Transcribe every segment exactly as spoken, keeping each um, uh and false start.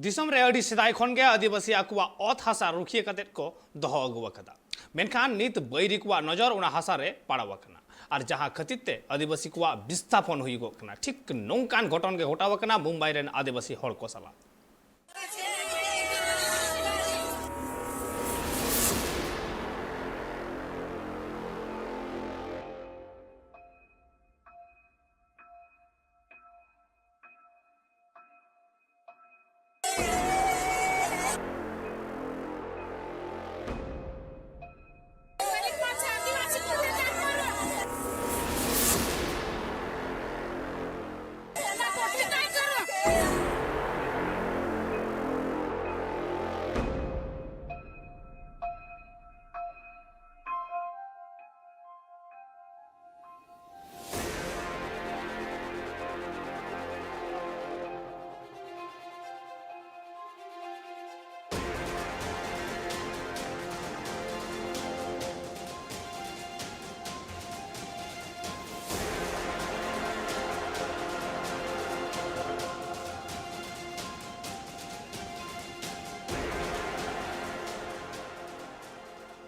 ᱫᱤᱥᱚᱢ ᱨᱮ ᱟᱹᱰᱤ ᱥᱮᱫᱟᱭ ᱠᱷᱚᱱ ᱜᱮ ᱟᱹᱫᱤᱵᱟᱹᱥᱤ ᱟᱠᱚᱣᱟᱜ ᱚᱛ ᱦᱟᱥᱟ ᱨᱩᱠᱷᱤᱭᱟᱹ ᱠᱟᱛᱮᱫ ᱠᱚ ᱫᱚᱦᱚ ᱟᱹᱜᱩ ᱟᱠᱟᱫᱟ᱾ ᱢᱮᱱᱠᱷᱟᱱ ᱱᱤᱛ ᱵᱟᱹᱭᱨᱤ ᱠᱚᱣᱟᱜ ᱱᱚᱡᱚᱨ ᱚᱱᱟ ᱦᱟᱥᱟ ᱨᱮ ᱯᱟᱲᱟᱣ ᱟᱠᱟᱱᱟ, ᱟᱨ ᱡᱟᱦᱟᱸ ᱠᱷᱟᱹᱛᱤᱨ ᱛᱮ ᱟᱹᱫᱤᱵᱟᱹᱥᱤ ᱠᱚᱣᱟᱜ ᱵᱤᱥᱛᱷᱟᱯᱚᱱ ᱦᱩᱭᱩᱜᱚᱜ ᱠᱟᱱᱟ᱾ ᱴᱷᱤᱠ ᱱᱚᱝᱠᱟᱱ ᱜᱷᱚᱴᱚᱱ ᱜᱮ ᱜᱷᱚᱴᱟᱣ ᱟᱠᱟᱱᱟ ᱢᱩᱢᱵᱟᱭ ᱨᱮᱱ ᱟᱹᱫᱤᱵᱟᱹᱥᱤ ᱦᱚᱲ ᱠᱚ ᱥᱟᱞᱟᱜ᱾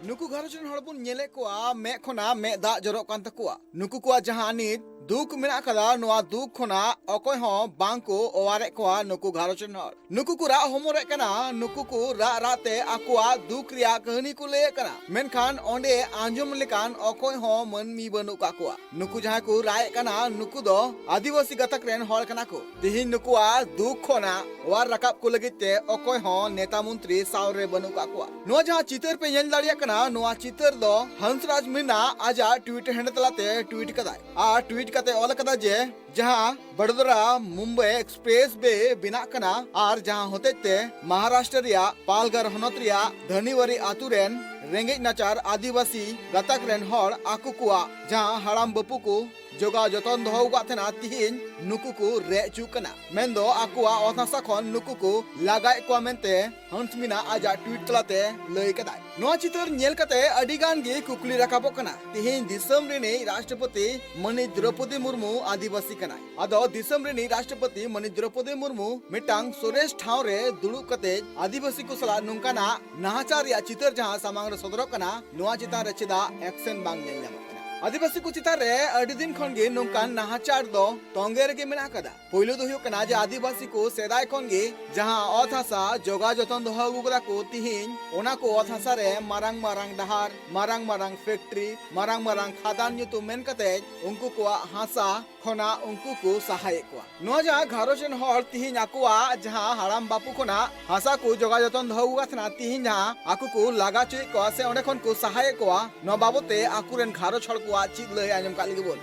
ᱱᱩᱠᱩ ᱜᱷᱟᱨᱚᱸᱡᱽ ᱨᱮᱱ ᱦᱚᱲ ᱵᱚᱱ ᱧᱮᱞᱮᱫ ᱠᱚᱣᱟ, ᱢᱮᱫ ᱠᱷᱚᱱᱟᱜ ᱢᱮᱫ ᱫᱟᱜ ᱡᱚᱨᱚᱜ ᱠᱟᱱ ᱛᱟᱠᱚᱣᱟ᱾ ᱱᱩᱠᱩ ᱠᱚᱣᱟᱜ ᱡᱟᱦᱟᱸ ᱱᱤᱛ ᱫᱩᱠ ᱢᱮᱱᱟᱜ ᱟᱠᱟᱫᱟ, ᱱᱚᱣᱟ ᱫᱩᱠ ᱠᱷᱚᱱᱟᱜ ᱚᱠᱚᱭ ᱦᱚᱸ ᱵᱟᱝ ᱠᱚ ᱚᱣᱟᱨᱮᱫ ᱠᱚᱣᱟ ᱱᱩᱠᱩ ᱜᱷᱟᱨᱚᱸᱡᱽ ᱨᱮᱱ ᱦᱚᱲ᱾ ᱱᱩᱠᱩ ᱠᱚ ᱨᱟᱜ ᱦᱚᱢᱚᱨᱮᱫ ᱠᱟᱱᱟ, ᱱᱩᱠᱩ ᱠᱚ ᱨᱟᱜ ᱨᱟᱜ ᱛᱮ ᱟᱠᱚᱣᱟᱜ ᱫᱩᱠ ᱨᱮᱭᱟᱜ ᱠᱟᱹᱦᱱᱤ ᱠᱚ ᱞᱟᱹᱭᱮᱫ ᱠᱟᱱᱟ, ᱢᱮᱱᱠᱷᱟᱱ ᱚᱸᱰᱮ ᱟᱸᱡᱚᱢ ᱞᱮᱠᱟᱱ ᱚᱠᱚᱭ ᱦᱚᱸ ᱢᱟᱹᱱᱢᱤ ᱵᱟᱹᱱᱩᱜ ᱠᱟᱜ ᱠᱚᱣᱟ᱾ ᱱᱩᱠᱩ ᱡᱟᱦᱟᱸᱭ ᱠᱚ ᱨᱟᱜ ᱮᱫ ᱠᱟᱱᱟ, ᱱᱩᱠᱩ ᱫᱚ ᱟᱹᱫᱤᱵᱟᱹᱥᱤ ᱜᱟᱛᱟᱠ ᱨᱮᱱ ᱦᱚᱲ ᱠᱟᱱᱟ ᱠᱚ᱾ ᱛᱤᱦᱤᱧ ᱱᱩᱠᱩᱣᱟᱜ ᱫᱩᱠ ᱠᱷᱚᱱᱟᱜ ᱚᱣᱟᱨ ᱨᱟᱠᱟᱵ ᱠᱚ ᱞᱟᱹᱜᱤᱫ ᱛᱮ ᱚᱠᱚᱭ ᱦᱚᱸ ᱱᱮᱛᱟ ᱢᱚᱱᱛᱨᱤ ᱥᱟᱶ ᱨᱮ ᱵᱟᱹᱱᱩᱜ ᱠᱟᱜ ᱠᱚᱣᱟ᱾ ᱱᱚᱣᱟ ᱡᱟᱦᱟᱸ ᱪᱤᱛᱟᱹᱨ ᱯᱮ ᱧᱮᱞ ᱫᱟᱲᱮᱭᱟᱜ ᱠᱟᱱᱟ, ᱱᱚᱣᱟ ᱪᱤᱛᱟᱹᱨ ᱫᱚ ᱦᱟᱸᱥᱨᱟᱡᱽ ᱢᱤᱨᱱᱟ ᱟᱡᱟᱜ ᱴᱩᱭᱤᱴ ᱦᱮᱱᱰ ᱛᱟᱞᱟᱛᱮ ᱴᱩᱭᱤᱴ ᱠᱟᱫᱟᱭ ᱟᱨ ᱴᱩᱭᱤᱴ ᱠᱟᱛᱮ ᱚᱞ ᱠᱟᱫᱟ ᱡᱮ, ᱡᱟᱦᱟᱸ ᱵᱟᱰᱳᱫᱨᱟ ᱢᱩᱢᱵᱟᱭ ᱮᱠᱥᱯᱨᱮᱥ ᱣᱮ ᱵᱮᱱᱟᱜ ᱠᱟᱱᱟ ᱟᱨ ᱡᱟᱦᱟᱸ ᱦᱚᱛᱮᱡ ᱛᱮ ᱢᱚᱦᱟᱨᱟᱥᱴᱨᱚ ᱨᱮᱭᱟᱜ ᱯᱟᱞᱜᱷᱟᱨ ᱦᱚᱱᱚᱛ ᱨᱮᱭᱟᱜ ᱫᱷᱟᱱᱤᱣᱟᱨᱤ ᱟᱛᱩ ᱨᱮᱱ ᱨᱮᱸᱜᱮᱡ ᱱᱟᱪᱟᱨ ᱟᱹᱫᱤᱵᱟᱹᱥᱤ ᱜᱟᱛᱟᱠ ᱨᱮᱱ ᱦᱚᱲ ᱟᱠᱚ ᱠᱚᱣᱟᱜ ᱡᱟᱦᱟᱸ ᱦᱟᱲᱟᱢ ᱵᱟᱹᱯᱩ ᱠᱚ ᱡᱚᱜᱟᱣ ᱡᱚᱛᱚᱱ ᱫᱚᱦᱚ ᱟᱠᱟᱫ ᱛᱟᱦᱮᱱᱟ, ᱛᱤᱦᱤᱧ ᱱᱩᱠᱩ ᱠᱚ ᱨᱮᱡ ᱦᱚᱪᱚᱜ ᱠᱟᱱᱟ᱾ ᱢᱮᱱᱫᱚ ᱟᱠᱚᱣᱟᱜ ᱚᱛ ᱦᱟᱥᱟ ᱠᱷᱚᱱ ᱱᱩᱠᱩ ᱠᱚ ᱞᱟᱜᱟᱭᱮᱫ ᱠᱚᱣᱟ ᱢᱮᱱᱛᱮ ᱦᱚᱱᱥᱢᱤᱱᱟ ᱟᱡᱟᱜ ᱴᱩᱭᱤᱴ ᱛᱟᱞᱟᱛᱮ ᱞᱟᱹᱭ ᱠᱟᱫᱟᱭ᱾ ᱱᱚᱣᱟ ᱪᱤᱛᱟᱹᱨ ᱧᱮᱞ ᱠᱟᱛᱮ ᱟᱹᱰᱤ ᱜᱟᱱ ᱜᱮ ᱠᱩᱠᱞᱤ ᱨᱟᱠᱟᱵᱚᱜ ᱠᱟᱱᱟ᱾ ᱛᱤᱦᱤᱧ ᱫᱤᱥᱚᱢ ᱨᱤᱱᱤᱡ ᱨᱟᱥᱴᱨᱚᱯᱚᱛᱤ ᱢᱟᱹᱱᱤᱡ ᱫᱨᱚᱯᱚᱫᱤ ᱢᱩᱨᱢᱩ ᱟᱹᱫᱤᱵᱟᱹᱥᱤ ᱠᱟᱱᱟᱭ᱾ ᱟᱫᱚ ᱫᱤᱥᱚᱢ ᱨᱤᱱᱤᱡ ᱨᱟᱥᱴᱨᱚᱯᱚᱛᱤ ᱢᱟᱹᱱᱤᱡ ᱫᱨᱚᱯᱚᱫᱤ ᱢᱩᱨᱢᱩ ᱢᱤᱫᱴᱟᱝ ᱥᱚᱨᱮᱥ ᱴᱷᱟᱶ ᱨᱮ ᱫᱩᱲᱩᱵ ᱠᱟᱛᱮ ᱟᱹᱫᱤᱵᱟᱹᱥᱤ ᱠᱚ ᱥᱟᱞᱟᱜ ᱱᱚᱝᱠᱟᱱᱟᱜ ᱱᱟᱦᱟᱪᱟᱨ ᱨᱮᱭᱟᱜ ᱪᱤᱛᱟᱹᱨ ᱡᱟᱦᱟᱸ ᱥᱟᱢᱟᱝ ᱨᱮ ᱥᱚᱫᱚᱨᱚᱜ ᱠᱟᱱᱟ, ᱱᱚᱣᱟ ᱪᱮᱛᱟᱱ ᱨᱮ ᱪᱮᱫᱟᱜ ᱮᱠᱥᱮᱱ ᱵᱟᱝ ᱧᱮᱞ ᱧᱟᱢᱚᱜ ᱠᱟᱱᱟ? ᱟᱹᱫᱤᱵᱟᱹᱥᱤ ᱠᱚ ᱪᱮᱛᱟᱱ ᱨᱮ ᱟᱹᱰᱤ ᱫᱤᱱ ᱠᱷᱚᱱ ᱜᱮ ᱱᱚᱝᱠᱟᱱ ᱱᱟᱦᱟᱪᱟᱨ ᱫᱚ ᱛᱚᱸᱜᱮ ᱨᱮᱜᱮ ᱢᱮᱱᱟᱜ ᱟᱠᱟᱫᱟ᱾ ᱯᱳᱭᱞᱳ ᱫᱚ ᱦᱩᱭᱩᱜ ᱠᱟᱱᱟ ᱡᱮ ᱟᱹᱫᱤᱵᱟᱹᱥᱤ ᱠᱚ ᱥᱮᱫᱟᱭ ᱠᱷᱚᱱ ᱜᱮ ᱡᱟᱦᱟᱸ ᱚᱛ ᱦᱟᱥᱟ ᱡᱚᱜᱟᱣ ᱡᱚᱛᱚᱱ ᱫᱚᱦᱚ ᱟᱹᱜᱩ ᱠᱟᱫᱟ ᱠᱚ, ᱛᱤᱦᱤᱧ ᱚᱱᱟ ᱠᱚ ᱚᱛ ᱦᱟᱥᱟ ᱨᱮ ᱢᱟᱨᱟᱝ ᱢᱟᱨᱟᱝ ᱰᱟᱦᱟᱨ, ᱢᱟᱨᱟᱝ ᱢᱟᱨᱟᱝ ᱯᱷᱮᱠᱴᱨᱤ, ᱢᱟᱨᱟᱝ ᱢᱟᱨᱟᱝ ᱠᱷᱟᱫᱟᱱ ᱧᱩᱛᱩᱢ ᱢᱮᱱ ᱠᱟᱛᱮ ᱩᱱᱠᱩ ᱠᱚᱣᱟᱜ ᱦᱟᱥᱟ ᱠᱷᱚᱱᱟᱜ ᱩᱱᱠᱩ ᱠᱚ ᱥᱟᱦᱟᱭᱮᱫ ᱠᱚᱣᱟ᱾ ᱱᱚᱣᱟ ᱡᱟᱦᱟᱸ ᱜᱷᱟᱨᱚᱸᱡᱽ ᱨᱮᱱ ᱦᱚᱲ ᱛᱤᱦᱤᱧ ᱟᱠᱚᱣᱟᱜ ᱡᱟᱦᱟᱸ ᱦᱟᱲᱟᱢ ᱵᱟᱯᱩ ᱠᱷᱚᱱᱟᱜ ᱦᱟᱥᱟ ᱠᱚ ᱡᱚᱜᱟᱣ ᱡᱚᱛᱚᱱ ᱫᱚᱦᱚ ᱟᱹᱜᱩ ᱟᱠᱟᱫ ᱛᱟᱦᱮᱱᱟ, ᱛᱤᱦᱤᱧ ᱡᱟᱦᱟᱸ ᱟᱠᱚ ᱠᱚ ᱞᱟᱜᱟ ᱦᱚᱪᱚᱭᱮᱫ ᱠᱚᱣᱟ ᱥᱮ ᱚᱸᱰᱮ ᱠᱷᱚᱱ ᱠᱚ ᱥᱟᱦᱟᱭᱮᱫ ᱠᱚᱣᱟ, ᱱᱚᱣᱟ ᱵᱟᱵᱚᱛ ᱛᱮ ᱟᱠᱚᱨᱮᱱ ᱜᱷᱟᱨᱚᱸᱡᱽ ᱦᱚᱲ ᱠᱚᱣᱟᱜ ᱪᱮᱫ ᱞᱟᱹᱭ ᱟᱸᱡᱚᱢ ᱠᱟᱜ ᱞᱮᱜᱮ ᱵᱚᱱ᱾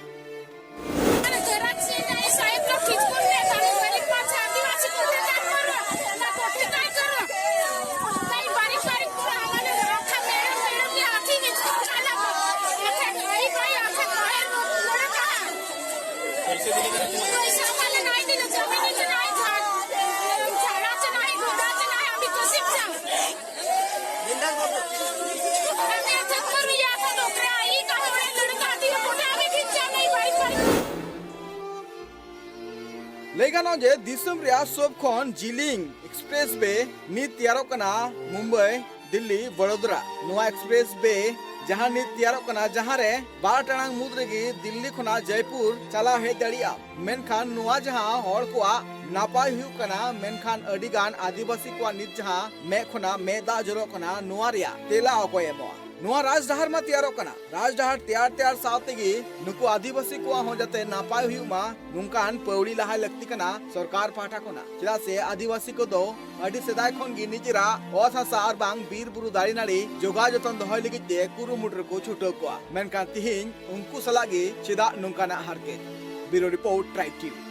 अरे, जरा से नहीं, साहेब लोग खींच को ले, ताकि गरीब पास आदिवासी को दे, ताकि करो, ताकि कोठी ताकि करो। नहीं, बारीक बारीक पूरा हमारे रखा, मैडम, मैडम ने आँखी में चला, अच्छा, भाई, भाई, अच्छा, भाई, लड़का। पैसा वाले नहीं दिले, जमीन ही नहीं था। झाड़ा से नहीं, घोड़ा से नहीं, अभी तो सीख जा। ᱞᱟᱹᱭ ᱜᱟᱱᱚᱜᱼᱟ ᱡᱮ ᱫᱤᱥᱚᱢ ᱨᱮᱭᱟᱜ ᱥᱚᱵ ᱠᱷᱚᱱ ᱡᱤᱞᱤᱧ ᱮᱠᱥᱯᱨᱮᱥ ᱣᱮ ᱱᱤᱛ ᱛᱮᱭᱟᱨᱚᱜ ᱠᱟᱱᱟ ᱢᱩᱢᱵᱟᱭ, ᱫᱤᱞᱞᱤ, ᱵᱚᱲᱚᱫᱨᱟ᱾ ᱱᱚᱣᱟ ᱮᱠᱥᱯᱨᱮᱥ ᱣᱮ ᱡᱟᱦᱟᱸ ᱱᱤᱛ ᱛᱮᱭᱟᱨᱚᱜ ᱠᱟᱱᱟ, ᱡᱟᱦᱟᱸ ᱨᱮ ᱵᱟᱨ ᱴᱟᱲᱟᱝ ᱢᱩᱫᱽ ᱨᱮᱜᱮ ᱫᱤᱞᱞᱤ ᱠᱷᱚᱱᱟᱜ ᱡᱚᱭᱯᱩᱨ ᱪᱟᱞᱟᱣ ᱦᱮᱡ ᱫᱟᱲᱮᱭᱟᱜᱼᱟ, ᱢᱮᱱᱠᱷᱟᱱ ᱱᱚᱣᱟ ᱡᱟᱦᱟᱸ ᱦᱚᱲ ᱠᱚᱣᱟᱜ ᱱᱟᱯᱟᱭ ᱦᱩᱭᱩᱜ ᱠᱟᱱᱟ, ᱢᱮᱱᱠᱷᱟᱱ ᱟᱹᱰᱤ ᱜᱟᱱ ᱟᱹᱫᱤᱵᱟᱹᱥᱤ ᱠᱚᱣᱟᱜ ᱱᱤᱛ ᱡᱟᱦᱟᱸ ᱢᱮᱫ ᱠᱷᱚᱱᱟᱜ ᱢᱮᱫ ᱫᱟᱜ ᱡᱚᱨᱚᱜ ᱠᱟᱱᱟ, ᱱᱚᱣᱟ ᱨᱮᱭᱟᱜ ᱛᱮᱞᱟ ᱚᱠᱚᱭ ᱮᱢᱚᱜᱼᱟ? ᱱᱚᱣᱟ ᱨᱟᱡᱽᱰᱟᱦᱟᱨ ᱢᱟ ᱛᱮᱭᱟᱨᱚᱜ ᱠᱟᱱᱟ, ᱨᱟᱡᱽᱰᱟᱦᱟᱨ ᱛᱮᱭᱟᱨ ᱛᱮᱭᱟᱨ ᱥᱟᱶ ᱛᱮᱜᱮ ᱱᱩᱠᱩ ᱟᱹᱫᱤᱵᱟᱹᱥᱤ ᱠᱚᱣᱟᱜ ᱦᱚᱸ ᱡᱟᱛᱮ ᱱᱟᱯᱟᱭ ᱦᱩᱭᱩᱜ ᱢᱟ, ᱱᱚᱝᱠᱟᱱ ᱯᱟᱹᱣᱲᱤ ᱞᱟᱦᱟᱭ ᱞᱟᱹᱠᱛᱤ ᱠᱟᱱᱟ ᱥᱚᱨᱠᱟᱨ ᱯᱟᱦᱴᱟ ᱠᱷᱚᱱᱟᱜ᱾ ᱪᱮᱫᱟᱜ ᱥᱮ ᱟᱹᱫᱤᱵᱟᱹᱥᱤ ᱠᱚᱫᱚ ᱟᱹᱰᱤ ᱥᱮᱫᱟᱭ ᱠᱷᱚᱱ ᱜᱮ ᱱᱤᱡᱮᱨᱟᱜ ᱚᱛ ᱦᱟᱥᱟ ᱟᱨ ᱵᱟᱝ ᱵᱤᱨ ᱵᱩᱨᱩ ᱫᱟᱨᱮ ᱱᱟᱹᱲᱤ ᱡᱚᱜᱟᱣ ᱡᱚᱛᱚᱱ ᱫᱚᱦᱚᱭ ᱞᱟᱹᱜᱤᱫ ᱛᱮ ᱠᱩᱨᱩᱢᱩᱴᱩ ᱨᱮᱠᱚ ᱪᱷᱩᱴᱟᱹᱣ ᱠᱚᱜᱼᱟ, ᱢᱮᱱᱠᱷᱟᱱ ᱛᱤᱦᱤᱧ ᱩᱱᱠᱩ ᱥᱟᱞᱟᱜ ᱜᱮ ᱪᱮᱫᱟᱜ ᱱᱚᱝᱠᱟᱱᱟᱜ ᱦᱟᱨᱠᱮᱛ? ᱵᱤᱭᱩᱨᱳ ᱨᱤᱯᱳᱨᱴ, ᱴᱨᱟᱭᱤᱵᱽ ᱴᱤᱵᱷᱤ᱾